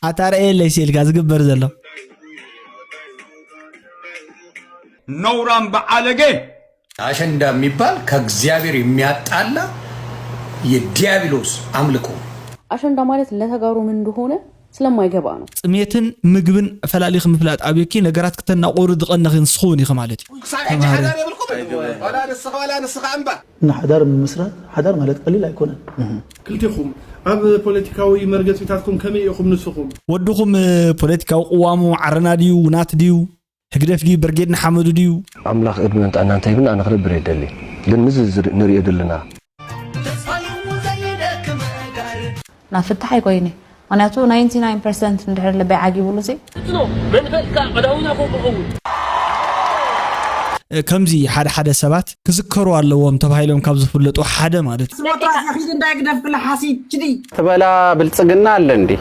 ኣታ ርኣየለይ ሲልካ ዝግበር ዘሎ። ነውራም በዓለገ። አሸንዳ የሚባል ከእግዚአብሔር የሚያጣላ የዲያብሎስ አምልኮ። አሸንዳ ማለት ለተጋሩ ምን እንደሆነ ስለማይገባ ነው። ጥሜትን ምግብን ፈላሊኽ ምፍላጥ ኣብዮኪ ነገራት ክተናቆሩ ዝቐነኺ ንስኹውን ኢኺ ማለት እዩ። ተምሃሪ። ንሓዳር ምምስራት ሓዳር ማለት ቀሊል ኣይኮነን። ክልቴኹም ኣብ ፖለቲካዊ መርገፂታትኩም ከመይ ኢኹም ንስኹም? ወድኹም ፖለቲካዊ ቅዋሙ ዓረና ድዩ ናት ድዩ ህግደፍ ድዩ ብርጌድ ንሓመዱ ድዩ? ኣምላኽ ዕድመን ጥዕናን እንታይ ይብልና ኣነ ክነብር የደሊ ግን ምዚ ንሪኦ ዘለና ናብ ፍታሕ ኣይኮይነ። ምክንያቱ ናይንቲ ናይን ፐርሰንት እንድሕር ልበይ ዓጊቡሉ ሲ ጽኖ መንፈስካ ቀዳውና ኮ ክኸውን ከምዚ ሓደ ሓደ ሰባት ክዝከሩ ኣለዎም ተባሂሎም ካብ ዝፍለጡ ሓደ ማለት እዩ። ስሞትራስ ኺድ እንዳይ ግደፍ ክላ ሓሲድ ችዲ ትበላ ብልጽግና ኣለ እንዴ?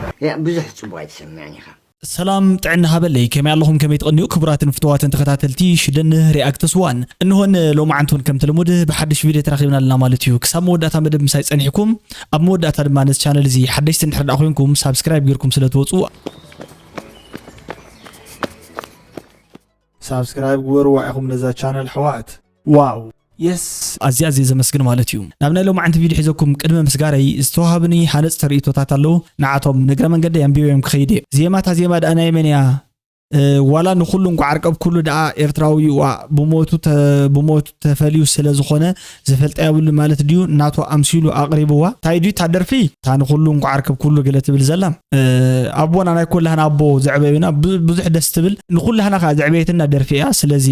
ብዙሕ ጽቡቅ ኣይትሰምዕን ኢኻ። ሰላም ጥዕና ሃበለይ ከመይ ኣለኹም ከመይ ትቐንዩ ክቡራትን ፍትዋትን ተኸታተልቲ ሽደን ሪኣክትስ ዋን እንሆን ሎማዓንቲ እውን ከምቲ ልሙድ ብሓድሽ ቪድዮ ተራኺብና ኣለና ማለት እዩ ክሳብ መወዳእታ መደብ ምሳይ ጸኒሕኩም ኣብ መወዳእታ ድማ ነዚ ቻነል እዚ ሓደሽቲ እንድሕር ደኣ ኮይንኩም ሳብስክራይብ ጌርኩም ስለ ትወፁ ሳብስክራይብ ግበርዋ ኢኹም ነዛ ቻነል ኣሕዋት ዋው የስ ኣዝየ ኣዝየ ዘመስግን ማለት እዩ ናብ ናይ ሎማዓንቲ ቪድዮ ሒዘኩም ቅድሚ ምስጋረይ ዝተዋሃቡኒ ሃነፅቲ ርእቶታት ኣለዉ ንዓቶም ንእግረ መንገደይ ኣንቢበዮም ክኸይድ እየ ዜማ እታ ዜማ ደኣ ናይ መን እያ ዋላ ንኩሉ እንኳዕ ኣርቀብ ኩሉ ደኣ ኤርትራዊ እዩ ዋ ብሞቱ ብሞቱ ተፈልዩ ስለ ዝኾነ ዝፈልጣ የብሉ ማለት ድዩ ናቱ ኣምሲሉ ኣቕሪብዋ እንታይ ድዩ እታ ደርፊ እታ ንኩሉ እንኳዕ ኣርቀብ ኩሉ ገለ ትብል ዘላ ኣቦና ናይ ኩላህና ኣቦ ዘዕበዩና ብዙሕ ደስ ትብል ንኩላህና ከዓ ዘዕበየትና ደርፊ እያ ስለዚ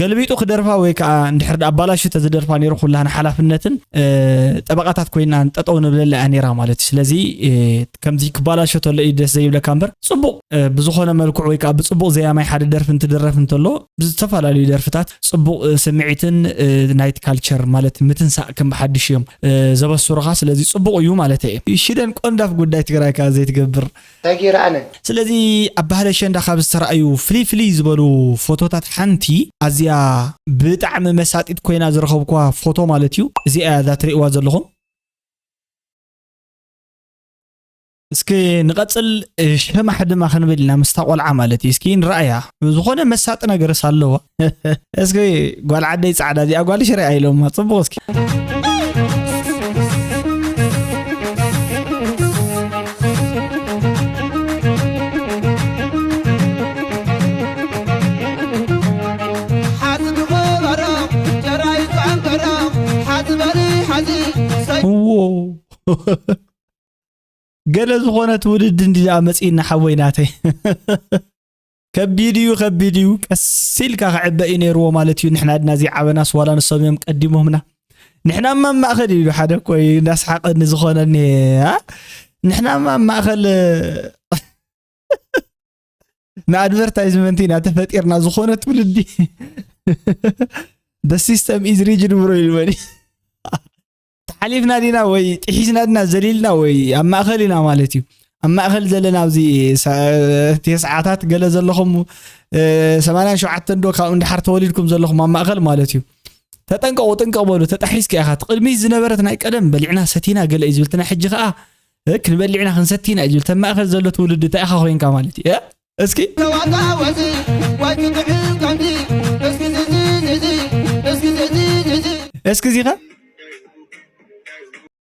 ገልቢጡ ክደርፋ ወይ ከዓ እንድሕር ኣባላሹ ተዝደርፋ ነይሩ ኩላህና ሓላፍነትን ጠበቃታት ኮይና ጠጠው ንብለላ እያ ነይራ ማለት እዩ ስለዚ ከምዚ ክባላሾ ተሎ እዩ ደስ ዘይብለካ እምበር ፅቡቅ ብዝኾነ መልክዑ ወይ ከዓ ብፅቡቅ ዘያማይ ሓደ ደርፊ እንትድረፍ እንተሎ ብዝተፈላለዩ ደርፍታት ፅቡቅ ስምዒትን ናይቲ ካልቸር ማለት ምትንሳእ ከም ብሓድሽ እዮም ዘበስሩኻ ስለዚ ፅቡቅ እዩ ማለት እየ ሽደን ቆንዳፍ ጉዳይ ትግራይ ከዓ ዘይትገብር እንታይ ገይረ ኣነ ስለዚ ኣብ ባህሊ ኣሸንዳ ካብ ዝተረኣዩ ፍልይ ፍልይ ዝበሉ ፎቶታት ሓንቲ ኣዝያ ብጣዕሚ መሳጢት ኮይና ዝረኸብኩዋ ፎቶ ማለት እዩ እዚኣ እያ እዛ ትርእይዋ ዘለኹም እስኪ ንቐፅል ሸማሕ ድማ ክንብል ኢና ምስታ ቆልዓ ማለት እዩ እስኪ ንረኣያ ዝኾነ መሳጢ ነገርስ ኣለዋ እስኪ ጓል ዓደይ ፃዕዳ እዚኣ ጓል ሽረ ኢሎማ ፅቡቅ እስኪ ገለ ዝኾነ ትውልዲ እንዲ ደኣ መጺእና ሓወይ ናተይ ከቢድ እዩ ከቢድ እዩ ቀስ ኢልካ ክዕበ እዩ ነይርዎ ማለት እዩ ንሕና ድና ዘይዓበናስ ዋላ ንሶም እዮም ቀዲሞምና ንሕናማ ኣብ ማእኸል እዩ ሓደ እኮ እዩ እንዳስሓቐኒ ዝኾነኒ ንሕናማ ኣብ ማእኸል ንኣድቨርታይዝመንት ኢና ተፈጢርና ዝኾነ ትውልዲ the system is rigid bro ይልበኒ ተሓሊፍና ዲና ወይ ጥሒስና ድና ዘሊልና ወይ ኣብ ማእኸል ኢና ማለት እዩ ኣብ ማእኸል ዘለና ኣብዚ ተስዓታት ገለ ዘለኹም ሰማንያን ሸውዓተን ዶ ካብኡ እንድሓር ተወሊድኩም ዘለኹም ኣብ ማእኸል ማለት እዩ ተጠንቀቑ ጥንቀቕ በሉ ተጣሒስካ ኢኻ ትቕድሚት ዝነበረት ናይ ቀደም በሊዕና ሰቲና ገለ እዩ ዝብል ትናይ ሕጂ ከዓ ክንበልዕ ኢና ክንሰቲ ኢና እዩ ዝብል ተማእኸል ዘሎ ትውልዲ እንታይ ኢኻ ኮይንካ ማለት እዩ እስኪ እስኪ ዚኸ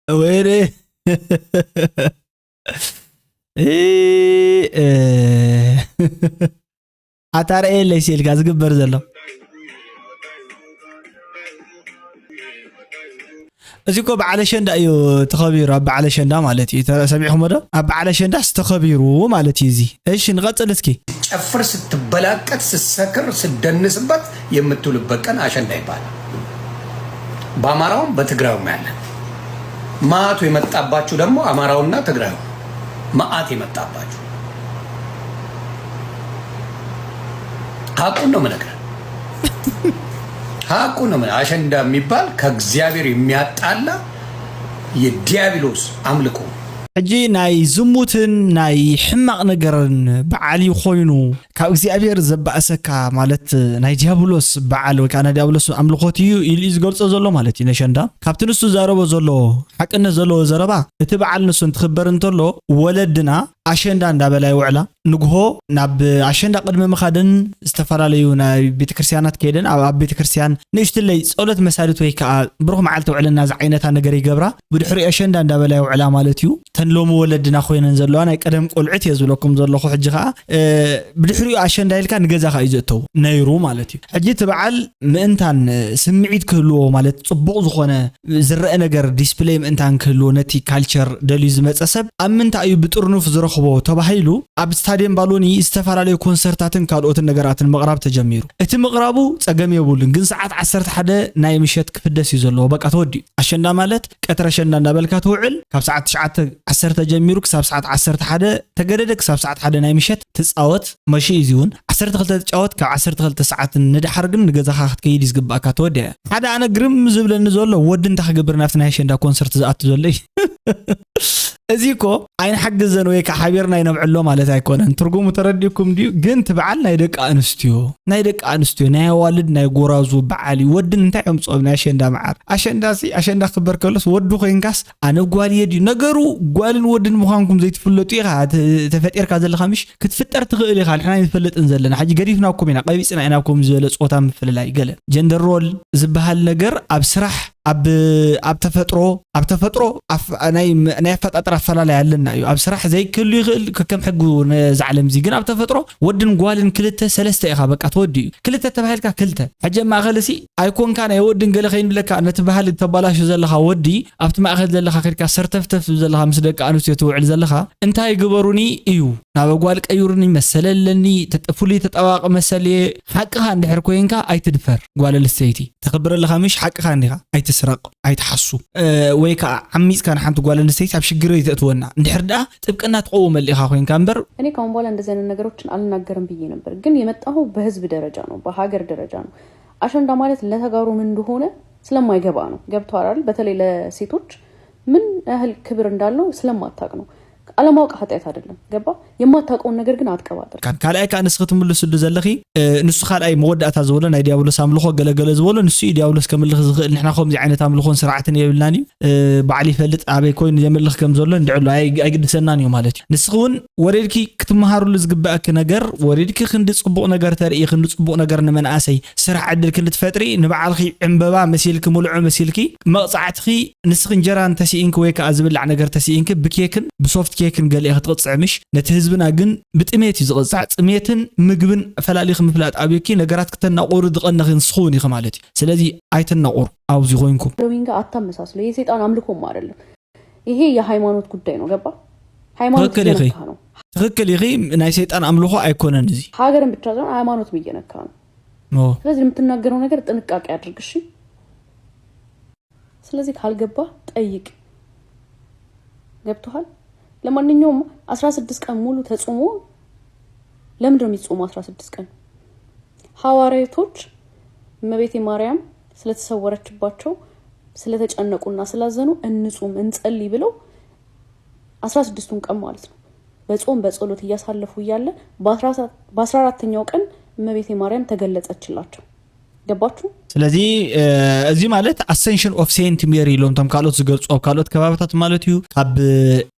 ወይኔ ኣታ ርኣየለይ ሲልካ ዝግበር ዘሎ እዚ እኮ በዓል ኣሸንዳ እዩ ተኸቢሩ ኣብ በዓል ኣሸንዳ ማለት እዩ ሰሚዕኹም ዶ ኣብ በዓል ኣሸንዳ ዝተኸቢሩ ማለት እዩ እዚ እሺ ንቐፅል እስኪ ጨፍር ስትበላቀጥ ስትሰክር ስትደንስበት የምትውልበት ቀን አሸንዳ ይባላል። በአማራውም በትግራዩም ያለ መዓቱ የመጣባችሁ ደግሞ አማራውና ትግራዩ መዓት የመጣባችሁ ሀቁን ነው የምነግርህ። ሀቁን ነው የምነግርህ። አሸንዳ የሚባል ከእግዚአብሔር የሚያጣላ የዲያብሎስ አምልኮ ሕጂ ናይ ዝሙትን ናይ ሕማቕ ነገርን በዓል እዩ ኮይኑ፣ ካብ እግዚኣብሔር ዘባእሰካ፣ ማለት ናይ ዲያብሎስ በዓል ወይ ከዓ ናይ ዲያብሎስ ኣምልኾት እዩ ኢሉ እዩ ዝገልጾ ዘሎ ማለት እዩ። ነሸንዳ ካብቲ ንሱ ዛረቦ ዘሎ ሓቅነት ዘለዎ ዘረባ፣ እቲ በዓል ንሱ እንትኽበር እንተሎ፣ ወለድና ኣሸንዳ እንዳበላ ይውዕላ። ንግሆ ናብ ኣሸንዳ ቅድሚ ምኻደን ዝተፈላለዩ ናይ ቤተክርስትያናት ከይደን ኣብ ኣብ ቤተክርስትያን ንእሽትለይ ጸሎት መሳልት ወይ ከዓ ብሩኽ መዓልቲ ውዕልና ዝዓይነታ ነገር ይገብራ። ብድሕሪኡ ኣሸንዳ እንዳበላ ይውዕላ ማለት እዩ። ተን ሎሚ ወለድና ኮይነን ዘለዋ ናይ ቀደም ቆልዕት እየ ዝብለኩም ዘለኹ። ሕጂ ከዓ ብድሕሪኡ ኣሸንዳ ኢልካ ንገዛኻ እዩ ዘእተው ነይሩ ማለት እዩ። ሕጂ እቲ በዓል ምእንታን ስምዒት ክህልዎ፣ ማለት ጽቡቕ ዝኾነ ዝረአ ነገር ዲስፕሌይ ምእንታን ክህልዎ፣ ነቲ ካልቸር ደልዩ ዝመጸ ሰብ ኣብ ምንታይ እዩ ብጥርኑፍ ዝረኽቦ ተባሂሉ፣ ኣብ ስታድየም ባሎኒ ዝተፈላለዩ ኮንሰርታትን ካልኦትን ነገራትን ምቕራብ ተጀሚሩ። እቲ ምቕራቡ ጸገም የብሉን፣ ግን ሰዓት ዓሰርተ ሓደ ናይ ምሸት ክፍደስ እዩ ዘለዎ። በቃ ተወዲኡ። ኣሸንዳ ማለት ቀትረ ኣሸንዳ እንዳበልካ ትውዕል፣ ካብ ሰዓት ትሽዓተ ዓሰርተ ጀሚሩ ክሳብ ሰዓት ዓሰርተ ሓደ ተገደደ፣ ክሳብ ሰዓት ሓደ ናይ ምሸት ትጻወት። መሺ እዚ እውን ዓሰርተ ክልተ ትጫወት፣ ካብ ዓሰርተ ክልተ ሰዓት ንድሓር ግን ንገዛኻ ክትከይድ እዩ ዝግባእካ። ተወዲኣ። ሓደ ኣነ ግርም ዝብለኒ ዘሎ ወዲ እንታይ ክገብር ናብቲ ናይ ኣሸንዳ ኮንሰርት ዝኣቱ ዘሎ እዩ። እዚ እኮ ኣይንሓግዘን ወይ ከዓ ሓቢርና ይነብዕሎ ማለት ኣይኮነን። ትርጉሙ ተረዲእኩም ድዩ? ግን እቲ በዓል ናይ ደቂ ኣንስትዮ፣ ናይ ደቂ ኣንስትዮ፣ ናይ ኣዋልድ፣ ናይ ጎራዙ በዓል እዩ። ወድን እንታይ የምፅኦ ናይ ኣሸንዳ መዓር? ኣሸንዳ ሲ ኣሸንዳ ክበር ከሎስ ወዲ ኮይንካስ ኣነ ጓል እየ ድዩ? ነገሩ ጓልን ወድን ምዃንኩም ዘይትፍለጡ ኢኻ ተ-፣ ተፈጢርካ ዘለኻ ምሽ? ክትፍጠር ትኽእል ኢኻ። ንሕና ኣይንፈልጥን ዘለና። ሕጂ ገዲፍናኩም ኢና፣ ቀቢፅና ኢና ኣብ ከምዚ ዝበለ ፆታ ምፍልላይ ገለ። ጀንደር ሮል ዝበሃል ነገር ኣብ ስራሕ፣ ኣብ፣ ኣብ ተፈጥሮ፣ ኣብ ተፈጥሮ ኣፍ-፣ ናይ፣ ናይ ኣፈጣጥራ ኣፈላላይ ኣለና እዩ። ኣብ ስራሕ ዘይክህሉ ይኽእል ከከም ሕጉ ነዛ ዓለም እዚ። ግን ኣብ ተፈጥሮ ወድን ጓልን ክልተ ሰለስተ ኢኻ፣ በቃ ተወዲኡ። ክልተ ተባሂልካ ክልተ። ሕጂ ኣብ ማእከል እሲ ኣይኮንካ ናይ ወድን ገለ ከይንብለካ፣ ነቲ ባህሊ ተባላሹ ዘለኻ ወዲ ኣብቲ ማእከል ዘለኻ ከድካ ሰርተፍተፍ ዘለኻ ምስ ደቂ ኣንስትዮ ትውዕል ዘለኻ እንታይ ግበሩኒ እዩ? ናብ ጓል ቀይሩኒ መሰለ ኣለኒ፣ ተጠ-፣ ፍሉይ ተጠባቂ መሰል እየ። ሓቅኻ እንድሕር ኮይንካ ኣይትድፈር ጓል ኣንስተይቲ። ተኽብር ኣለኻ ምሽ ሓቅኻ እንዲኻ። ኣይትስረቕ፣ ኣይትሓሱ። እ፣ ወይ ከዓ ዓሚጽካ ንሓንቲ ጓል ኣንስተይቲ ኣብ ሽግር ኣይተእትወና። እንድሕር ደኣ ጥብቅና ትቐውመል ኢኻ ኮይንካ እምበር። እኔ ካሁን በኋላ እንደዚህ አይነት ነገሮችን አልናገርም ብዬ ነበር፣ ግን የመጣሁ በህዝብ ደረጃ ነው፣ በሀገር ደረጃ ነው። አሸንዳ ማለት ለተጋሩ ምን እንደሆነ ስለማይገባ ነው። ገብቶሃል አይደል? በተለይ ለሴቶች ምን ያህል ክብር እንዳለው ስለማታቅ ነው። አለማወቅ ኃጢአት አይደለም። ገባ? የማታውቀውን ነገር ግን አትቀባጥር። ካን ካልኣይ ከዓ ንስኺ ትምልስሉ ዘለኺ፣ እ፣ ንሱ ካልኣይ መወዳእታ ዝበሎ ናይ ዲያብሎስ ኣምልኾ ገለገለ ዝበሎ ንሱ እዩ። ዲያብሎስ ከምልኽ ዝኽእል፣ ንሕና ከምዚ ዓይነት ኣምልኾን ስርዓትን የብልናን እዩ። እ፣ ባዕሉ ይፈልጥ ኣበይ ኮይኑ የምልኽ ከም ዘሎ እንድዕሉ ኣይ-፣ ኣይግድሰናን እዩ ማለት እዩ። ንስኺ እውን ወሪድኪ ክትመሃሩሉ ዝግበኣኪ ነገር፣ ወሪድኪ ክንዲ ጽቡቕ ነገር ተርኢ፣ ክንዲ ጽቡቕ ነገር ንመንኣሰይ ስራሕ ዕድል ክንዲ ትፈጥሪ፣ ንባዕልኺ ዕምበባ መሲልኪ፣ ምልዖ መሲልኪ፣ መቕጻዕትኺ ንስኺ እንጀራ እንተስኢንኪ ወይ ከኣ ዝብላዕ ነገር ተስኢንኪ፣ ብኬክን ብሶፍት ኬክን ገለ ኢኺ ትቕጽዒ ምሽ? ነቲ ህዝብና ግን ብጥሜት እዩ ዝቕጻዕ። ጥሜትን ምግብን ፈላሊኺ ምፍላጥ ኣብዩኪ፣ ነገራት ክተናቑሪ ዝቐነኺ ንስኺ እውን ኢኺ ማለት እዩ። ስለዚ ኣይትናቑሩ ኣብዚ ኮይንኩም። ዶሚንጋ አታመሳስለው። የሰይጣን አምልኮም አይደለም። ይሄ የሃይማኖት ጉዳይ ነው። ገባ? ሃይማኖት ትክክል ኢኺ። እየነካ ነው። ትክክል ኢኺ። ናይ ሰይጣን ኣምልኾ ኣይኮነን እዚ። ሀገርን ብቻ ሳይሆን ሃይማኖትም እየነካ ነው። ኦ። ስለዚህ የምትናገረው ነገር ጥንቃቄ አድርግ፣ እሺ? ስለዚህ ካልገባ ጠይቅ። ገብቶሃል? ለማንኛውም አስራ ስድስት ቀን ሙሉ ተጾሞ። ለምንድን ነው የሚጾመው አስራ ስድስት ቀን? ሐዋርያቶች እመቤቴ ማርያም ስለተሰወረችባቸው ስለተጨነቁና ስላዘኑ እንጹም፣ እንጸልይ ብለው አስራ ስድስቱን ቀን ማለት ነው በጾም በጸሎት እያሳለፉ እያለ በአስራ፣ በአስራ አራተኛው ቀን እመቤቴ ማርያም ተገለጸችላቸው። ገባችሁ? ስለዚ፣ እ፣ እዚ ማለት Ascension of Saint Mary ኢሎም እቶም ካልኦት ዝገልጹ ኣብ ካልኦት ከባብታት ማለት እዩ። ካብ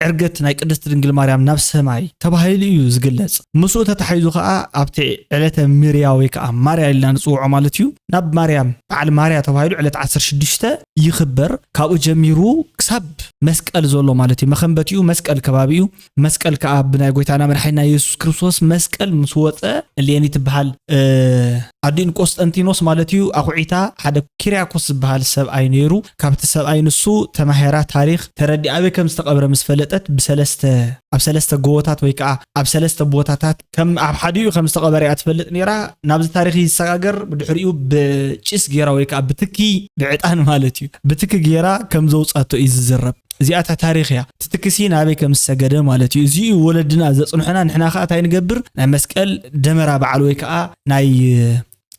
ዕርገት ናይ ቅድስቲ ድንግል ማርያም ናብ ሰማይ ተባሂሉ እዩ ዝግለጽ። ምስኡ ተታሒዙ ከኣ ኣብቲ ዕለተ ምርያ ወይ ከኣ ማርያ ኢልና ንጽውዖ ማለት እዩ። ናብ ማርያም፣ በዓል ማርያ ተባሂሉ ዕለት ዓሰርተ ሽዱሽተ ይኽበር። ካብኡ ጀሚሩ ክሳብ መስቀል ዘሎ ማለት እዩ። መኸንበቲኡ መስቀል ከባቢ እዩ። መስቀል ከኣ ብናይ ጎይታና መድሓኒና የሱስ ክርስቶስ መስቀል ምስ ወጸ፣ እሌኒ ትበሃል፣ እ፣ ኣዲን ቆስጠንቲኖስ ማለት እዩ፣ ኣኹዒታ ሓደ ኪርያኮስ ዝበሃል ሰብኣይ ነይሩ። ካብቲ ሰብኣይ ንሱ ተማሄራ ታሪኽ ተረዲኣ ኣበይ ከም ዝተቐብረ ምስ ፈለጠት ብሰለስተ፣ ኣብ ሰለስተ ጎቦታት ወይ ከኣ ኣብ ሰለስተ ቦታታት ከም ኣብ ሓዲኡ ከም ዝተቐበረ እያ ትፈልጥ ነይራ። ናብዚ ታሪኽ ይሰጋገር። ብድሕሪኡ ብጭስ ገይራ ወይ ከኣ ብትኪ ብዕጣን ማለት እዩ፣ ብትኪ ገይራ ከም ዘውጻቶ እዩ ዝዝረብ። እዚኣ እታ ታሪኽ እያ። እቲ ትክሲ ናበይ ከም ዝሰገደ ማለት እዩ። እዚ እዩ ወለድና ዘጽንሑና። ንሕና ኸኣ እንታይ ንገብር? ናይ መስቀል ደመራ በዓል ወይ ከኣ ናይ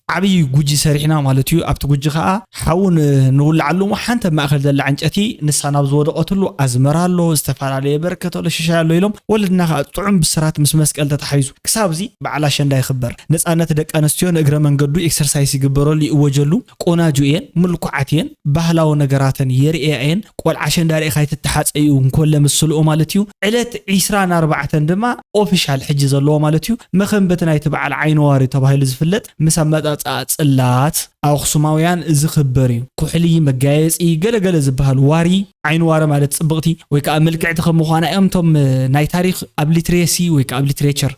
ዓብዪ ጉጂ ሰሪሕና ማለት እዩ። ኣብቲ ጉጂ ከዓ ሓዊ ን- ንውልዓሉ እሞ ሓንቲ ኣብ ማእኸል ዘላ ዕንጨቲ ንሳ ናብ ዝወደቐትሉ ኣዝመራ ኣሎ፣ ዝተፈላለየ በረከት ኣሎ፣ ሽሻይ ኣሎ ኢሎም ወለድና ከዓ ጥዑም ብስራት ምስ መስቀል ተታሒዙ ክሳብ እዚ በዓል ኣሸንዳ ይኽበር። ነፃነት ደቂ ኣንስትዮ ንእግረ መንገዱ ኤክሰርሳይስ ይግበረሉ፣ ይእወጀሉ። ቆናጁ እየን፣ ምልኩዓት እየን፣ ባህላዊ ነገራተን የርእያ እየን። ቆልዓ ኣሸንዳ ርኢኻ ኣይትተሓፀዩ እንኮለ ምስልኡ ማለት እዩ። ዕለት ዒስራን ኣርባዕተን ድማ ኦፊሻል ሕጂ ዘለዎ ማለት እዩ። መኸንበት ናይቲ በዓል ዓይኒ ዋሪ ተባሂሉ ዝፍለጥ ምስ ኣመፃፅኣ ፅላት ኣኽሱማውያን ዝኽበር እዩ። ኩሕሊ፣ መጋየፂ፣ ገለገለ ዝበሃል ዋሪ፣ ዓይኒ ዋሪ ማለት ፅብቕቲ ወይ ከዓ ምልክዕቲ ከም ምዃና እዮም። እቶም ናይ ታሪኽ ኣብ ሊትሬሲ ወይ ከዓ ኣብ ሊትሬቸር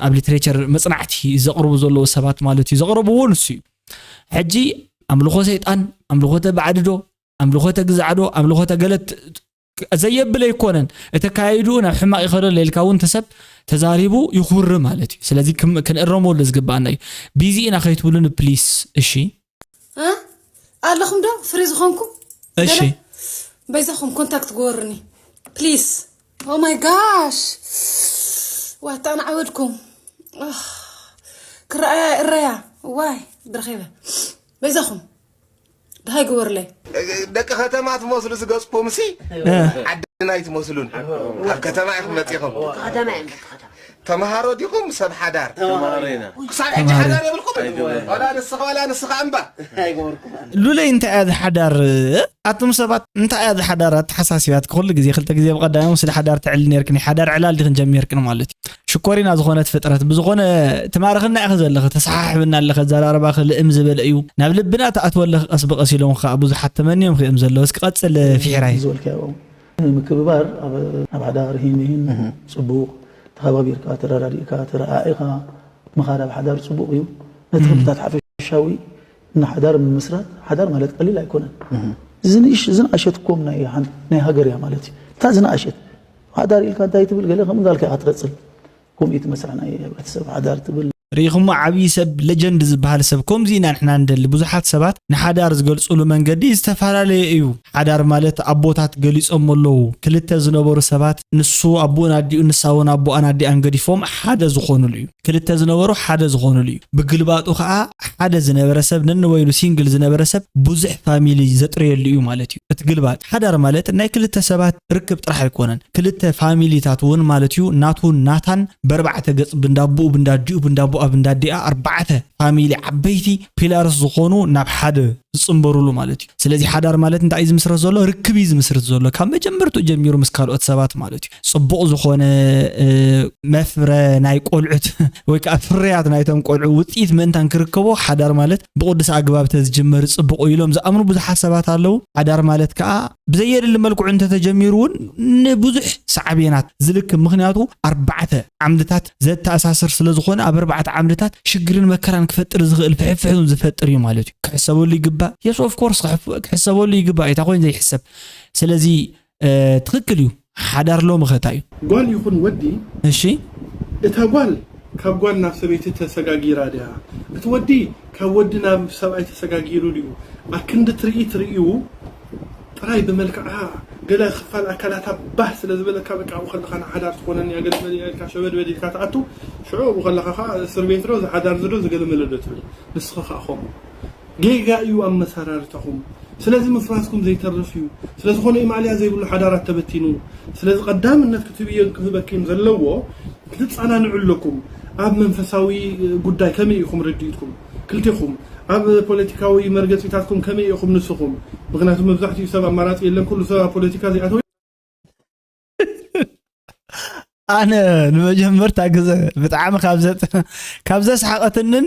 ኣብ ሊትሬቸር መፅናዕቲ ዘቕርቡ ዘለዉ ሰባት ማለት እዩ። ዘቕረብዎ ንሱ እዩ። ሕጂ ኣምልኾ ሰይጣን፣ ኣምልኾተ ባዕድዶ፣ ኣምልኾተ ግዛዕዶ፣ ኣምልኾተ ገለት ዘየብል ኣይኮነን። እቲ ኣካያይድኡ ናብ ሕማቕ ይኸዶ ለልካ እውን ተሰብ ተዛሪቡ ይኹሪ ማለት እዩ። ስለዚ ክም- ክንእረመሉ ዝግባኣና እዩ። ቢዚ ኢና ከይትብሉኒ ፕሊስ። እሺ እ? ኣለኹም ዶ ፍሪ ዝኾንኩም? እሺ። ገለ? በይዛኹም ኮንታክት ግበሩኒ ፕሊስ። ኦ ማይ ጋሽ፣ ዋታ ኣነ ዓወድኩም። ኣህ፣ ክረኣያ እረያ። ዋይ ብረኸበ። በይዛኹም ድሃይ ግበሩለይ። ደቂ ከተማ ትመስሉ ዝገጽኩም ሲ ዓድና ኣይትመስሉን። ካብ ከተማ ኢኹም መጺኹም። ከተማ እዮም ደቂ ከተማ። ተምሃሮ ዲኹም ሰብ ሓዳር? ተምሃሮ ኢና። ክሳብ ሕጂ ተምሃሮ። ሓዳር የብልኩም? ኣይገበርኩን። ዋላ ንስኻ ዋላ ንስኻ እምባ። ኣይገበርኩን። ሉለይ እንታይ እያ ዝሓዳር? ኣቱም ሰባት እንታይ እያ ዝሓዳር ኣተሓሳሲባትክ? ኩሉ ግዜ ክልተ ግዜ ብቐዳሚ ስለ ሓዳር ተዕሊ ነርክኒ። ሓዳር ዕላል ዲኽን ጀሚርክን ማለት እዩ። ሽኮሪና ዝኾነት ፍጥረት ብዝኾነ ትማርኽና ኢኺ ዘለኺ፣ ተሰሓሕብና ኣለኺ፣ ኣዘራርባኺ ልእም ዝበለ እዩ። ናብ ልብና ትኣትወለኺ ቀስ ብቐስ ኢሎም ኸኣ ብዙሓት ተመንዮም ኺእም ዘለዉ። እስኪ ቀጽል ፊሕራይ። ዝበልካዮ ምክብባር ኣብ ኣብ ሓዳር ሂን ሂን እህ። ጽቡቕ፣ ተኸባቢርካ፣ ተረዳዲእካ፣ ተረኣኢኻ ምኻድ ኣብ ሓዳር ጽቡቕ እዩ። ነቲ እህ። ክብታት ሓፈሻዊ ንሓዳር ምምስራት፣ ሓዳር ማለት ቀሊል ኣይኮነን። እህ። ዝንእሽ ዝንኣሸት ኮም ናይ ሓን- ናይ ሃገር እያ ማለት እዩ። እታ ዝንኣሸት ሓዳር ኢልካ እንታይ ትብል? ገለ ከም እንዳልካ ኢኻ ትቐጽል። ከምኡ እዩ እቲ መስርሕ ናይ ሕብረተሰብ ሓዳር ትብል። ርኢኹሞ፣ ዓብዪ ሰብ፣ ሌጀንድ ዝበሃል ሰብ። ከምዚ ኢና ንሕና ንደሊ። ብዙሓት ሰባት ንሓዳር ዝገልጹሉ መንገዲ ዝተፈላለየ እዩ። ሓዳር ማለት ኣቦታት ገሊጾሞ ኣለዉ። ክልተ ዝነበሩ ሰባት፣ ንሱ ኣቦኡን ኣዲኡን፣ ንሳ እውን ኣቦኣን ኣዲኣን ገዲፎም ሓደ ዝኾኑሉ እዩ። ክልተ ዝነበሩ ሓደ ዝኾኑሉ እዩ። ብግልባጡ ኸኣ ሓደ ዝነበረ ሰብ፣ ነንበይኑ ሲንግል ዝነበረ ሰብ ብዙሕ ፋሚሊ ዘጥረየሉ እዩ ማለት እዩ። እቲ ግልባጥ ሓዳር ማለት ናይ ክልተ ሰባት ርክብ ጥራሕ ኣይኮነን። ክልተ ፋሚሊታት እውን ማለት እዩ። ናቱን ናታን በርባዕተ ገጽ ብንዳቦኡ፣ ብንዳዲኡ፣ ብንዳቦኣ፣ ብንዳዲኣ ኣርባዕተ ፋሚሊ ዓበይቲ ፒላርስ ዝኾኑ ናብ ሓደ ዝጽንበሩሉ ማለት እዩ። ስለዚ ሓዳር ማለት እንታይ እዩ ዝምስረት ዘሎ? ርክብ እዩ ዝምስርት ዘሎ። ካብ መጀመርትኡ ጀሚሩ ምስ ካልኦት ሰባት ማለት እዩ። ጽቡቕ ዝኾነ፣ እ፣ መፍረ ናይ ቆልዑት ወይ ከዓ ፍርያት ናይቶም ቆልዑ ውጽኢት ምእንታን ክርከቦ ሓዳር ማለት ብቕዱስ ኣግባብ ተዝጅመር ጽቡቕ እዩ ኢሎም ዝኣምኑ ብዙሓት ሰባት ኣለዉ። ሓዳር ማለት ከዓ ብዘየድሊ መልክዑ እንተተጀሚሩ እውን ንብዙሕ ሳዕቤናት ዝልክም። ምኽንያቱ ኣርባዕተ ዓምድታት ዘተኣሳስር ስለ ዝኾነ ኣብ ኣርባዕተ ዓምድታት ሽግርን መከራን ክፈጥር ዝኽእል ፍሕፍሕ እውን ዝፈጥር እዩ ማለት እዩ። ክሕሰበሉ ይግባእ። የስ ኦፍ ኮርስ ክሕፍ- ክሕሰበሉ ይግባእ። እታ ኮይኑ ዘይሕሰብ። ስለዚ እ፣ ትኽክል እዩ። ሓዳር ሎሚ ኸ እንታይ እዩ? ጓል ይኹን ወዲ፣ እሺ። እታ ጓል ካብ ጓል ናብ ሰበይቲ ተሰጋጊራ ድያ? እቲ ወዲ ካብ ወዲ ናብ ሰብኣይ ተሰጋጊሩ ድዩ? ኣክንዲ ትርኢት ርእዩ ጥራይ ብመልክዓ ገለ ክፋል ኣካላታ ባህ ስለ ዝበለካ በቃ ኣብኡ ከለኻ ንሓዳር ትኾነኒ እያ ገለ መለ እያ ኢልካ ሸበድበድ ኢልካ ትኣቱ። ሽዑ ኣብኡ ከለኻ ኸዓ እስር ቤት ዶ ዝሓዳር ዝዶ ዝገለመለ ዶ ትብል? ንስኻ ኸዓ ከምኡ። ጌጋ እዩ ኣመሰራርታኹም። ስለዚ ምፍራስኩም ዘይተርፍ እዩ። ስለዝኾነ እዩ ማእለያ ዘይብሉ ሓዳራት ተበቲኑ። ስለዚ ቀዳምነት ክትህብዮን ክህበክን ዘለዎ ክትጸናንዑ ኣለኩም። ኣብ መንፈሳዊ ጉዳይ ከመይ ኢኹም ርድኢትኩም? ክልቴኹም። ኣብ ፖለቲካዊ መርገጺታትኩም ከመይ ኢኹም ንስኹም? ምኽንያቱ መብዛሕትኡ ሰብ ኣማራጺ የለን፣ ኩሉ ሰብ ኣብ ፖለቲካ ዘይኣተወ ኣነ ንመጀመርታ ግዘ ብጣዕሚ ካብ ዘጥ- ካብ ዘስሓቐትንን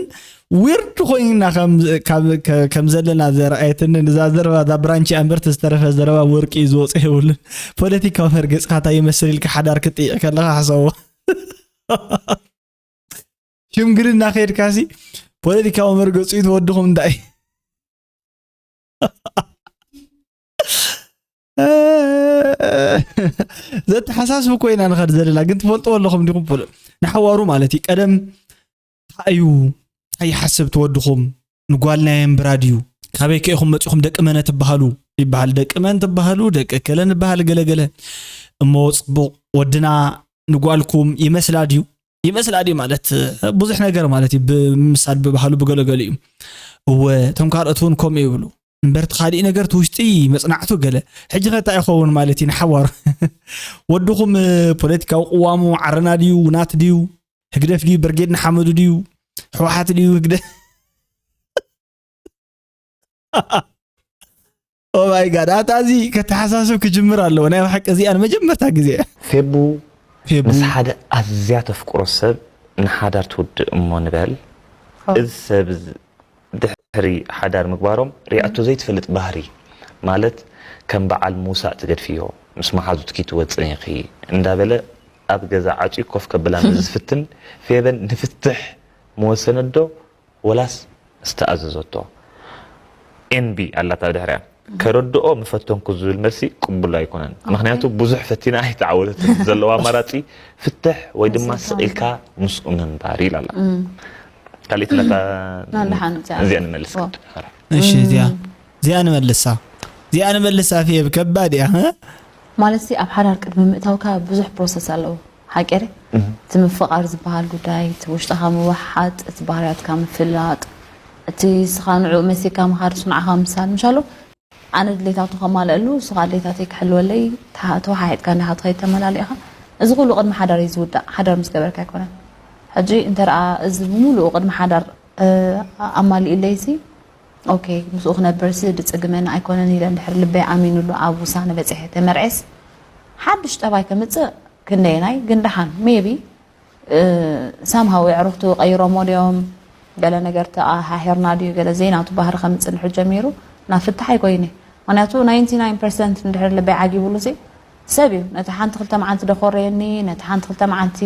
ዊርድ ኮይና ከም- ካብ- ከ- ከም ዘለና ዘርኣየትንን እዛ ዘረባ እዛ ብራንቺ ኣንበርቲ ዝተረፈ ዘረባ ወርቂ እዩ ዝወፅኦ የብሉን። ፖለቲካዊ መርገፅካ እንታይ ይመስል ኢልካ ሓዳር ክትጥይቕ ከለኻ ሕሰቦ። ሽምግልና ከይድካሲ ፖለቲካዊ መርገፂ ትወድኹም እንታይ ዘተሓሳስብ ኮይና ንኸድ ዘለና ግን ትፈልጥዎ ኣለኹም ዲኹም? ፖለ- ንሓዋሩ ማለት እዩ። ቀደም እንታይ እዩ እንታይ ይሓስብ ትወድኹም ንጓልናየ እምብራ ድዩ? ካበይ ከ ኢኹም መፂኹም ደቂ መነ ትበሃሉ ይበሃል። ደቂ መን ትበሃሉ ደቂ ከለ ንበሃል ገለገለ። እሞ ፅቡቕ ወድና ንጓልኩም ይመስላ ድዩ? ይመስላ ድዩ ማለት ብዙሕ ነገር ማለት እዩ ብምሳድ ብባህሉ ብገለገሉ እዩ። እወ እቶም ካልኦት እውን ከምኡ ይብሉ። እምበር እቲ ካሊእ ነገር እቲ ውሽጢ መጽናዕቱ ገለ። ሕጂ ከ እንታይ ይኸውን ማለት እዩ ንሓዋሩ? ወድኹም ፖለቲካዊ ቅዋሙ ዓረና ድዩ፣ ውናት ድዩ፣ ህግደፍ ድዩ፣ ብርጌድ ንሓመዱ ድዩ፣ ህወሓት ድዩ፣ ህግደፍ ኦማይ ጋድ ኣታ እዚ ከተሓሳስብ ክጅምር ኣለዎ ናይ ብሓቂ እዚኣ ንመጀመርታ ግዜ። ፌቡ ፌቡ ምስ ሓደ ኣዝያ ተፍቅሮ ሰብ ንሓዳር ትውድእ እሞ ንበል። እዚ ሰብ እዚ ድሕሪ ሓዳር ምግባሮም ሪኣቶ ዘይትፈልጥ ባህሪ ማለት ከም በዓል ምውሳእ ትገድፍዮ፣ ምስ መሓዙትኪ ትወፅን ኢኺ እንዳበለ ኣብ ገዛ ዓፅዩ ኮፍ ከብላ ምስ ዝፍትን ፌበን ንፍትሕ ምወሰነት ዶ ወላስ ዝተኣዘዘቶ? ኤን ቢ ኣላታ ብድሕሪኣ። ከረድኦ ምፈተንኩ ዝብል መልሲ ቅቡል ኣይኮነን። ምኽንያቱ ብዙሕ ፈቲና ኣይተዓወተትን። ዘለዎ ኣማራፂ ፍትሕ ወይ ድማ ስቕ ኢልካ ምስኡ ምንባር ኢላ ኣላ። ካልእ ትላታ ናንደሓን እዚኣ እዚኣ ንመልስ ዋ። ቅድም። እሺ እዚኣ እዚኣ ንመልሳ እዚኣ ንመልሳ ፌብ ከባድ እያ እ? ማለት ሲ ኣብ ሓዳር ቅድሚ ምእታውካ ብዙሕ ፕሮሰስ ኣለዎ ሓቂ ረ እቲ ምፍቓር ዝበሃል ጉዳይ እቲ ውሽጥኻ ምውሓጥ እቲ ባህርያትካ ምፍላጥ እቲ ስኻ ንዕኡ መሲልካ ምኻድ እሱ ንዓኻ ምሳል ምሻሎ ኣነ ድሌታቱ ከማልአሉ እሱ ከዓ ድሌታተይ ክሕልወለይ ተሓ- ተወሓሒጥካ እንዲኻ ትኸይድ ተመላሊእኻ እዚ ኩሉ ቅድሚ ሓዳር እዩ ዝውዳእ ሓዳር ምስ ገበርካ ኣይኮነን ሕጂ እንተ ደኣ እዚ ብምሉኡ ቅድሚ ሓዳር እ፣ ኣማሊእለይ ሲ ኦኬ ምስኡ ክነብር ሲ ድፅግመኒ ኣይኮነን ኢለ እንድሕር ልበይ ኣሚኑሉ ኣብ ውሳነ በፂሐ ተመርዔስ ሓድሽ ጠባይ ከምፅእ ክንደየናይ ግን ደሓን maybe somehow ኣዕሩኽቱ ቀይሮሞ ድዮም ገለ ነገር ተኣሃሂርና ድዩ ገለ ዘይናቱ ባህሪ ከምፅእ እንድሕር ጀሚሩ ናብ ፍታሕ ኣይኮይነ ምክንያቱ ninety nine percent እንድሕር ልበይ ዓጊቡሉ ሲ ሰብ እዩ ነቲ ሓንቲ ክልተ መዓልቲ ደኮረየኒ ነቲ ሓንቲ ክልተ መዓልቲ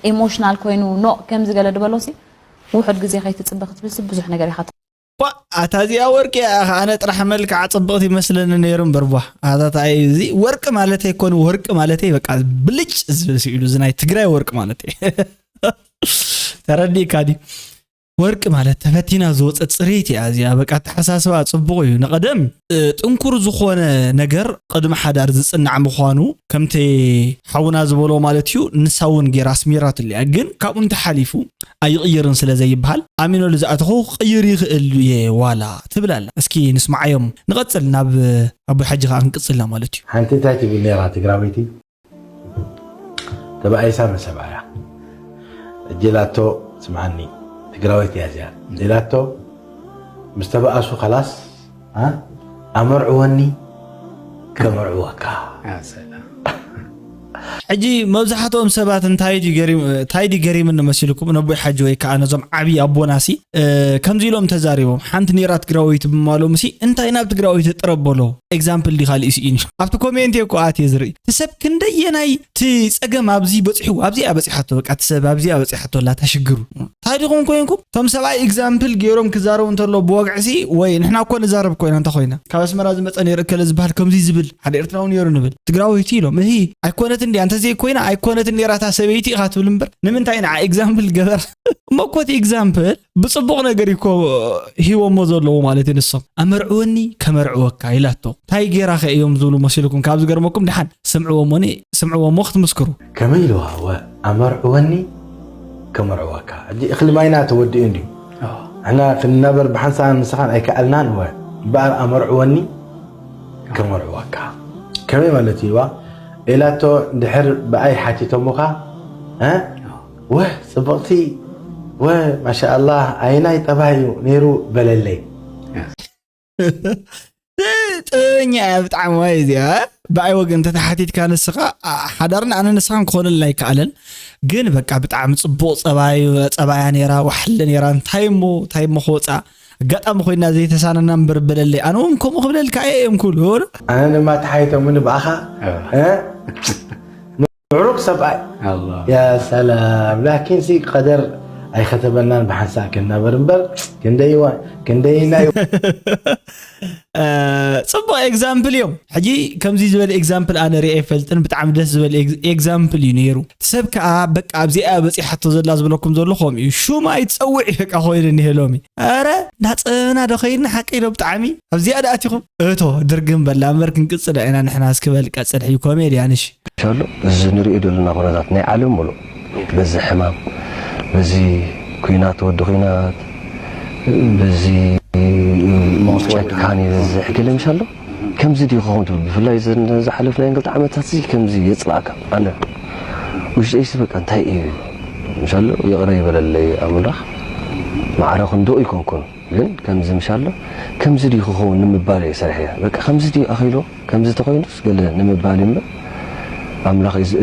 ኢሞሽናል ኮይኑ ኖ ከምዚ ገለ ድበሎ ሲ ውሑድ ግዜ ከይትፅበ ክትብል ሲ ብዙሕ ነገር ኢኻ ዋ ኣታ እዚኣ ወርቂ እያ ኢኻ ኣነ ጥራሕ መልክዓ ፅብቕቲ ይመስለኒ ነይሩ እምበር ቧ ኣታ ታይ እዚ ወርቂ ማለተይ ኮን ወርቂ ማለተይ በቃ ብልጭ ዝብል ስኢሉ እዚ ናይ ትግራይ ወርቂ ማለተይ ተረዲእካ ድዩ ወርቂ ማለት ተፈቲና ዝወፀት ፅርይቲ እያ እዚኣ በቃ ኣተሓሳስባ ፅቡቕ እዩ ንቐደም ጥንኩር ዝኾነ ነገር ቅድሚ ሓዳር ዝፅናዕ ምዃኑ ከምቲ ሓውና ዝበሎ ማለት እዩ ንሳ እውን ገይራ ኣስሚራትሉ እያ ግን ካብኡ እንተሓሊፉ ኣይቕይርን ስለ ዘይበሃል ኣሚነሉ ዝኣተኹ ክቕይር ይኽእል እየ ዋላ ትብል ኣላ እስኪ ንስማዓዮም ንቐፅል ናብ ኣቦይ ሓጂ ከዓ ክንቅፅልና ማለት እዩ ሓንቲ እንታይ ትብል ነይራ ትግራወይቲ ተባኢሳ መሰብኣያ እጅላቶ ስምዓኒ ትግራወይቲ እያ እዚኣ ኢላቶ ምስ ተባኣሱ ከላስ ኣመርዕወኒ ከመርዕወካ ሕጂ መብዛሕትኦም ሰባት እንታይ ድዩ ገሪምኒ መሲልኩም ነቦይ ሓጂ ወይ ከዓ ነዞም ዓብዪ ኣቦናሲ ከምዚ ኢሎም ተዛሪቦም ሓንቲ ኔራ ትግራወይቲ ብማሎም ሲ እንታይ ናብ ትግራወይቲ ጥረበሎ ኤግዛምፕል ዲኻ ልኢሲ እዩ ኣብቲ ኮሜንት እኮ ኣትየ ዝርኢ እቲ ሰብ ክንደየናይ እቲ ፀገም ኣብዚ በፂሑ ኣብዚኣ በፂሓቶ በቃ እቲ ሰብ ኣብዚኣ በፂሓቶ ኣላ ታሽግሩ እንታይ ዲኹም ኮይንኩም እቶም ሰብኣይ ኤግዛምፕል ገይሮም ክዛረቡ እንተሎ ብወግዕሲ ወይ ንሕና እኮ ንዛረብ ኮይና እንተ ኮይና ካብ ኣስመራ ዝመፀ ነይሩ እከለ ዝበሃል ከምዚ ዝብል ሓደ ኤርትራዊ ነይሩ ንብል ትግራወይቲ ኢሎም እሂ ኣይኮነትን ድያ እንተዘይኮይና ኣይኮነትን ነይራታ ሰበይቲ ኢኻ ትብል እምበር ንምንታይ ንዓ ኤግዛምፕል ገበር እሞ እኮ እቲ ኤግዛምፕል ብፅቡቕ ነገር እኮ ሂቦሞ ዘለዎ ማለት እዩ ንሶም ኣመርዕወኒ ከመርዕወካ ኢላቶ እንታይ ጌራኸ እዮም ዝብሉ መሲልኩም ካብ ዝገርመኩም ድሓን ስምዕዎ እሞኒ ስምዕዎ እሞ ክትምስክሩ ከመይ ኢልዋ ወ ኣመርዕወኒ ከመርዕወካ ሕጂ እኽሊ ማይና ተወዲኡ እንድዩ ንሕና ክንናበር ብሓንሳብ ምሳኻን ኣይከኣልናን ወ እምበኣር ኣመርዕወኒ ከመርዕወካ ከመይ ማለት እዩዋ ኢላቶ ድሕር ብኣይ ሓቲቶሙኻ እ ወህ ፅብቕቲ ወ ማሻኣላህ ኣይናይ ጠባይ እዩ ነይሩ በለለይ ጥበበኛ እያ ብጣዕሚ ዋይ እዚኣ ብኣይ ወገን እንተተሓቲትካ ንስኻ ሓዳርን ኣነ ንስኻን ክኾነልና ኣይከኣለን ግን በቃ ብጣዕሚ ፅቡቕ ፀባይ ፀባያ ነይራ ዋሕለ ነይራ እንታይ እሞ እንታይ እሞ ክወፃ ኣጋጣሚ ኮይና ዘይተሳነና እምበር በለለይ ኣነ እውን ከምኡ ክብለልካ እየ እዮም ክብሉ ኣነ ድማ ተሓይቶምኒ ብኣኻ ምዕሩግ ሰብኣይ ያ ሰላም ላኪን ሲ ቀደር ኣይከተበናን ብሓንሳእ ክንነበር እምበር ክንደይ ክንደይና እዩ ፅቡቅ ኤግዛምፕል እዮም ሕጂ ከምዚ ዝበለ ኤግዛምፕል ኣነ ሪአ ይፈልጥን ብጣዕሚ ደስ ዝበለ ኤግዛምፕል እዩ ነይሩ ሰብ ከዓ በቃ ኣብዚኣ በፂሓቶ ዘላ ዝበለኩም ዘሎ ከምኡ እዩ ሹም ኣይትፀውዕ እዩ በቃ ኮይኑ እኒሄ ሎሚ ኧረ እንዳፀበብና ዶ ከይድና ሓቂ ዶ ብጣዕሚ ኣብዚኣ ዳኣቲኹም እቶ ድርግም በላ እምበር ክንቅፅል ኢና ንሕና እስኪ በል ቀፅል ሕዩ ኮሜድያን እሺ ኣሎ እዚ ንሪኦ ዘለና ኩነታት ናይ ዓለም ሙሉእ በዚ ሕማም፣ በዚ ኲናት፣ ወዲ ኲናት፣ በዚ ሞት፣ ጨካን ይበዝሕ ገለ ምሽ ኣሎ። ከምዚ ድዩ ክኸውን ትብል። ብፍላይ ዘን ዝሓለፍናየን ክልተ ዓመታት እዚ ከምዚ የጽልኣካ። ኣነ ውሽጠይሲ በቃ እንታይ እዩ ምሽ ኣሎ፣ ይቕረ ይበለለይ ኣምላኽ። ማዕረ ክንድኡ ኣይኮንኩን፣ ግን ከምዚ ምሽ ኣሎ፣ ከምዚ ድዩ ክኸውን ንምባል እየ ሰሪሐ። በቃ ከምዚ ድዩ ኣኺሉ፣ ከምዚ ተኾይኑስ ገለ ንምባል እዩ እምበር፣ ኣምላኽ እዩ ዝ-፣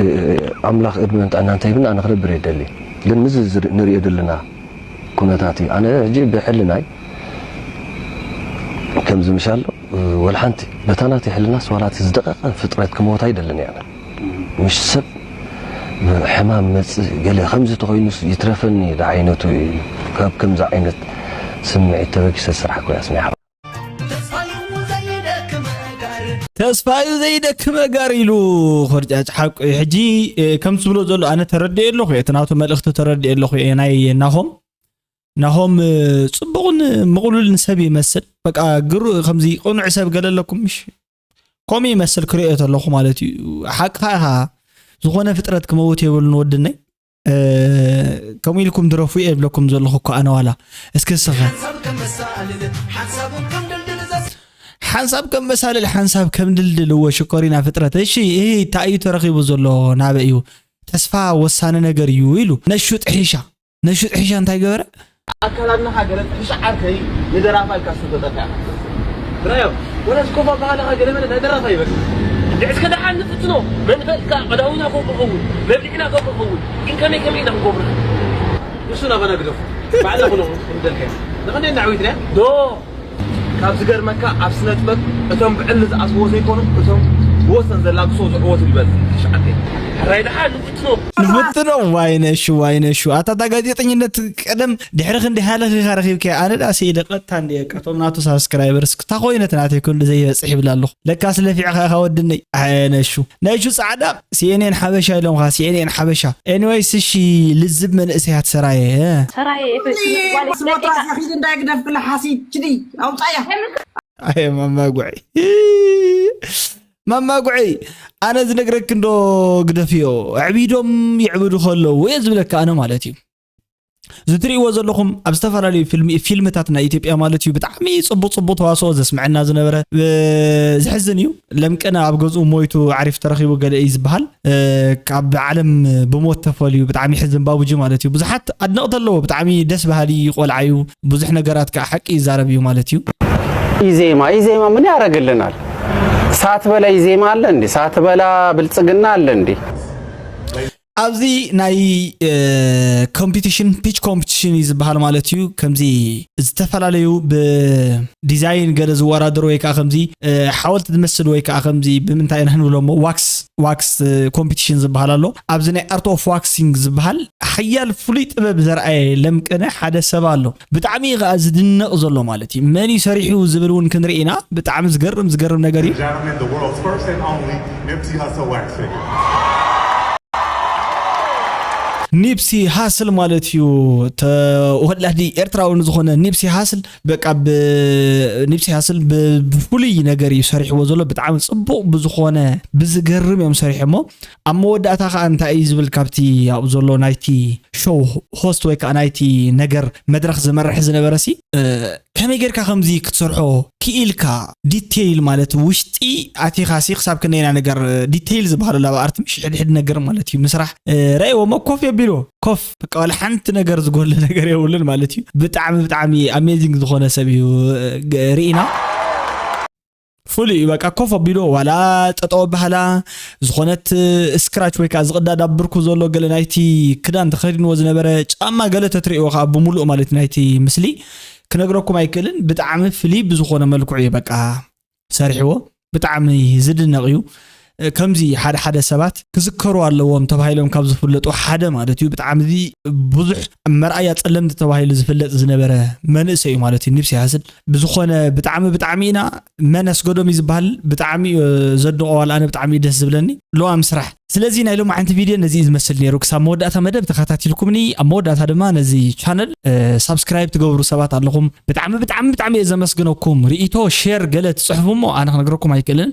ኣምላኽ ዕድመን ጥዕና እንታይ ይብልና ኣነ ክነብር እየ ደሊ። ግን ምዚ ዝር-፣ ንሪኦ ዘለና ኩነታት እዩ። ኣነ ሕጂ ብሕልናይ ከምዚ ምሽ ኣሎ፣ ወላ ሓንቲ በታ ናተይ ሕልናስ ዋላ እቲ ዝደቐቐ ፍጥረት ክመውት ኣይደልን እየ ኣነ። ምሽ ሰብ ሕማም መጽእ ገለ ከምዚ ተኾይኑስ ይትረፈኒ ዳ ዓይነቱ እዩ። ካብ ከምዚ ዓይነት ስምዒት ተበጊሰ ዝሰራሕኩ እያ ስሚዓ። ተስፋዩ ዘይደክም ኣጋር ኢሉ ኮርጫጭ ሓቁ እዩ። ሕጂ ከም ትብሎ ዘሎ ኣነ ተረድኤ ኣለኹ እየ፣ እቲ ናቱ መልእኽቲ ተረድኤ ኣለኹ እየ። ናይ ናሆም ናሆም ጽቡቕን ምቕሉልን ሰብ ይመስል። በቃ ግሩ ከምዚ ቅኑዕ ሰብ ገለ ኣለኩም ምሽ ከምኡ ይመስል ክርእዮ ተለኹ ማለት እዩ። ሓቅኻ ኢኻ፣ ዝኾነ ፍጥረት ክመውት የብሉን ወድነይ። ከምኡ ኢልኩም ድረፉ እየ እብለኩም ዘለኹ እኮ ኣነ ዋላ። እስኪ እስኸ ሓንሳብ ከም መሳልል ሓንሳብ ከም ድልድል እወ ሽኮሪና ፍጥረት። እሺ ይሄ እንታይ እዩ ተረኺቡ ዘሎ? ናበይ እዩ? ተስፋ ወሳኒ ነገር እዩ ኢሉ ነሹ ጥሒሻ ነሹ ጥሒሻ እንታይ ገበረ? ኣካላትና ሃገረ ጥሒሻ ዓርከይ ንደራፋይ ካሱ ተጠቃ ብራዮ ወላ ዝኮፋ ባህላ ሃገረ መለ ናይ ደራፋይ ይበል ድዕስከ ደሓን ንፍትኖ መንፈስካ ቀዳዊና ኮ ክኸውን መብሊዕና ኮ ክኸውን ግን ከመይ ከመይ ኢና ክገብሩ ንሱ ናባና ግደፉ ባዕላ ኩኖ እንደልከ ንኸነ እናዕዊትና ዶ ካብ ዝገርመካ ኣብ ስነ ጥበብ እቶም ብዕሊ ዝኣስብዎ ዘይኮኑ እቶም ብወሰን ዘላግስዎ ዝዕወቱ ይበዝሕ። ትሽዓተ ሕራይ ደሓን ንፍትኖ። ንፍትኖ። ዋይ ነሹ ዋይ ነሹ ኣታ እታ ጋዜጠኝነት ቀደም ድሕሪ ክንደይ ሃለኺኻ ረኺብካያ ኣነ ደኣ ስኢለ ቀጥታ እንድየ እካ እቶም ናቱ ሳብስክራይበርስ ክታ ኮይነት ናተይ ክንዲ ዘይበፅሕ ይብል ኣለኹ ለካስ ለፊዕኻ ኢኻ ወድነይ ኣየ ነሹ ነሹ ፃዕዳ ሲኤንኤን ሓበሻ ኢሎምኻ ሲኤንኤን ሓበሻ ኤኒወይስ እሺ ልዝብ መንእሰያት ሰራየ ሰራየ ስሞትራስ ኺድ እንታይ ግደፍ ክላ ሓሲድ ችዲ ኣውፃያ ኣየ ማማ ጉዐይ ማማ ጉዐይ ኣነ ዝነግረክ እንዶ ግደፍዮ ኣዕቢዶም ይዕብዱ ከለዉ እየ ዝብለካ ኣነ ማለት እዩ ዝትሪእዎ ዘለኹም ኣብ ዝተፈላለዩ ፊልምታት ናይ ኢትዮጵያ ማለት እዩ ብጣዕሚ ፅቡቅ ፅቡቅ ተዋስኦ ዘስምዐና ዝነበረ ዝሕዝን እዩ ለምቀነ ኣብ ገዝኡ ሞይቱ ዓሪፍ ተረኺቡ ገለ እዩ ዝበሃል ካብ ዓለም ብሞት ተፈልዩ ብጣዕሚ ይሕዝን ባቡጂ ማለት እዩ ብዙሓት ኣድነቕቲ ኣለዎ ብጣዕሚ ደስ በሃሊ ቆልዓ እዩ ብዙሕ ነገራት ከዓ ሓቂ ይዛረብ እዩ ማለት እዩ ኢዜማ ኢዜማ ምን ያደርግልናል ሳትበላ ኢዜማ አለ እንዴ ሳትበላ ብልጽግና አለ እንዴ ኣብዚ ናይ ኮምፒቲሽን ፒች ኮምፒቲሽን እዩ ዝበሃል ማለት እዩ ከምዚ ዝተፈላለዩ ብዲዛይን ገለ ዝወዳደሩ ወይ ከዓ ከምዚ ሓወልቲ ዝመስል ወይ ከዓ ከምዚ ብምንታይ ኢና ክንብሎ እሞ ዋክስ ዋክስ ኮምፒቲሽን ዝበሃል ኣሎ ኣብዚ ናይ ኣርት ኦፍ ዋክሲንግ ዝበሃል ሓያል ፍሉይ ጥበብ ዘርኣየ ለምቀነ ሓደ ሰብ ኣሎ ብጣዕሚ ከዓ ዝድነቕ ዘሎ ማለት እዩ መን እዩ ሰሪሑ ዝብል እውን ክንርኢ ኢና ብጣዕሚ ዝገርም ዝገርም ነገር እዩ ኒፕሲ ሃስል ማለት እዩ ተወላዲ ኤርትራዊ ንዝኾነ ኒፕሲ ሃስል በቃ ኒፕሲ ሃስል ብፍሉይ ነገር እዩ ሰሪሕዎ ዘሎ ብጣዕሚ ፅቡቕ ብዝኾነ ብዝገርም እዮም ሰሪሖሞ ኣብ መወዳእታ ከዓ እንታይ እዩ ዝብል ካብቲ ኣብኡ ዘሎ ናይቲ ሾው ሆስት ወይ ከዓ ናይቲ ነገር መድረክ ዝመርሕ ዝነበረ ሲ ከመይ ጌርካ ከምዚ ክትሰርሖ ክኢልካ ዲቴይል ማለት ውሽጢ ኣቲኻሲ ክሳብ ክንደይና ነገር ዲቴይል ዝበሃሉ ላብ ኣርት ምሽ ሕድሕድ ነገር ማለት እዩ ምስራሕ ረእይዎ መኮፍ የቢልዎ ኮፍ በቃ ዋላ ሓንቲ ነገር ዝጎለ ነገር የብሉን ማለት እዩ ብጣዕሚ ብጣዕሚ ኣሜዚንግ ዝኾነ ሰብ እዩ ርኢና ፍሉይ እዩ በቃ ኮፍ ኣቢሉ ዋላ ጠጠው ኣባህላ ዝኾነት ስክራች ወይ ከዓ ዝቕዳድ ኣብ ብርኩ ዘሎ ገለ ናይቲ ክዳን ተኸዲንዎ ዝነበረ ጫማ ገለ ተትርእይዎ ከዓ ብምሉእ ማለት ናይቲ ምስሊ ክነግረኩም ኣይክእልን ብጣዕሚ ፍልይ ብዝኾነ መልክዑ እዩ በቃ ሰሪሕዎ ብጣዕሚ ዝድነቕ እዩ ከምዚ ሓደ ሓደ ሰባት ክዝከሩ ኣለዎም ተባሂሎም ካብ ዝፍለጡ ሓደ ማለት እዩ ብጣዕሚ ብዙሕ መርኣያ ፀለምቲ ተባሂሉ ዝፍለጥ ዝነበረ መንእሰይ እዩ ማለት እዩ ንብሲ ሃስል ብዝኾነ ብጣዕሚ ብጣዕሚ ኢና መን ኣስገዶም እዩ ዝበሃል ብጣዕሚ ዘድንቆ ዋላ ኣነ ብጣዕሚ ደስ ዝብለኒ ለዋም ስራሕ ስለዚ ናይ ሎማዓንቲ ቪድዮ ነዚ እዩ ዝመስል ነይሩ። ክሳብ መወዳእታ መደብ ተኸታቲልኩምኒ፣ ኣብ መወዳእታ ድማ ነዚ ቻነል ሳብስክራይብ ትገብሩ ሰባት ኣለኹም፣ ብጣዕሚ ብጣዕሚ ብጣዕሚ እየ ዘመስግነኩም። ርእይቶ፣ ሼር ገለ ትጽሕፉ እሞ ኣነ ክነግረኩም ኣይክእልን።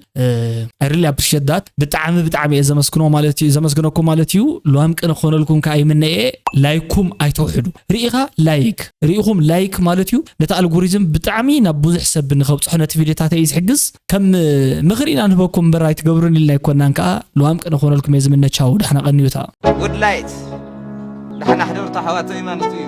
I really appreciate that። ብጣዕሚ ብጣዕሚ እየ ዘመስግኖ ማለት እዩ፣ ዘመስግነኩም ማለት እዩ። ሎምቅነ ክኾነልኩም ከኣ ይምነየ። ላይኩም ኣይተውሕዱ። ርኢኻ ላይክ፣ ርኢኹም ላይክ ማለት እዩ ነቲ ኣልጎሪዝም ብጣዕሚ ናብ ብዙሕ ሰብ ንኸብጽሖ ነቲ ቪድዮታተይ እዩ ዝሕግዝ። ከም ምኽሪ ኢና ንህበኩም እምበር ኣይትገብሩን ኢልና ኣይኮናን። ከኣ ሎምቅነ ክኾነልኩም እየ ዝምነ። ቻው፣ ደሕና ቀንዩታ። ጉድ ላይት ደሓና ሕደሩ ኣሕዋተይ ማለት እዩ።